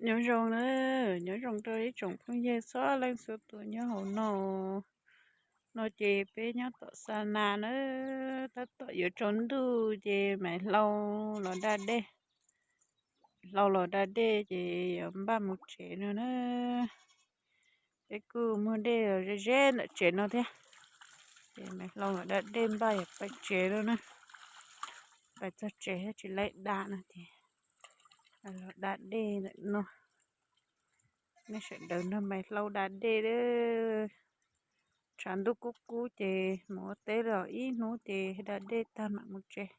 Nyob zoo na, nyob zoo rau ib tsoom phooj ywg txhua leej txhua tus nyob hauv no. No ces peb nyob tom xa nas na, tab tom yuav tsaus ntuj ces Maiv Hlau los da dej. Hlau los da dej ces yuav npaj mus tsev no na. Peb kuj muag dej los ze ze ntawm tsev no thiab. Ces Maiv Hlau los da dej npaj yuav pais tsev lawm na. Pais txog tsev thiab tsis laib da no ces los da dej ntawm no. Nej sawv daws nrog Maiv Hlau da dej lawm. Tshav ntuj kub kub ces mus ua teb los ib hnub ces da dej tag mam mus tsev.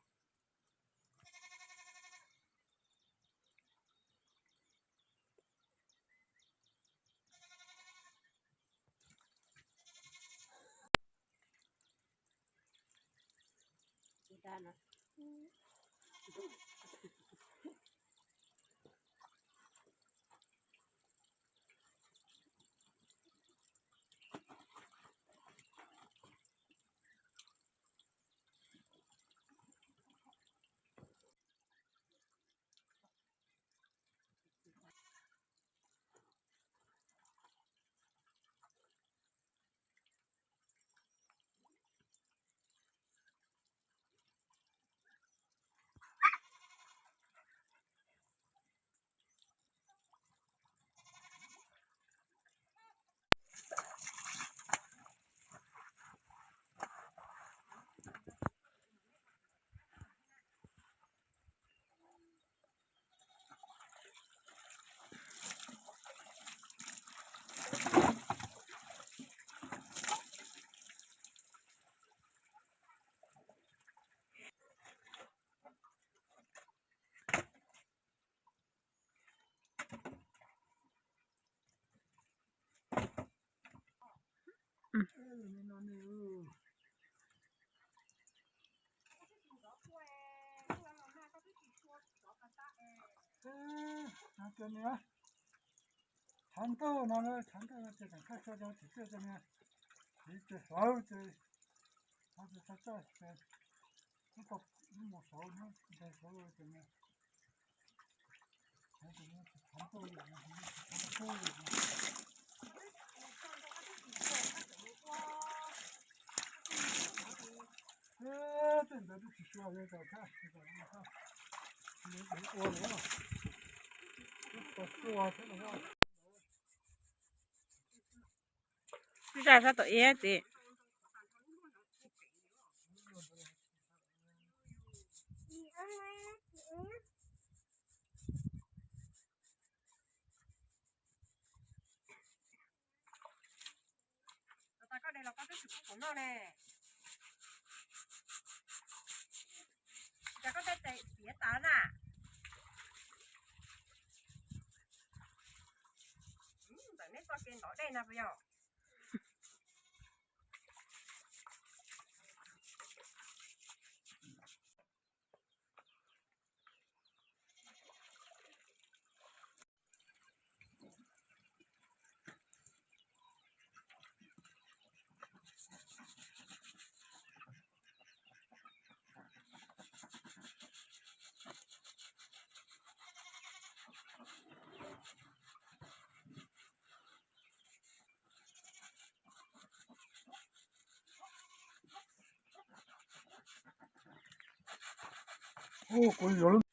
Tshav ntuj no, tshav ntuj no ces tseem koj xua cov txiv txiaj cov niag txiv ces hlawv ces, ces txhob txaj ces mus saud ntag saud ces tshav ntuj. Tej ntawd twb tsis sua li, ua lawm, twb tsis sua thiab. Zaj sab tom ib txiv. Koj de los koj twb tsis pub kuv noj ne. Cas koj tej tes piav tas na. Ntawm neb txoj kev ntov dej no puas yog? Ua kuv yuav lub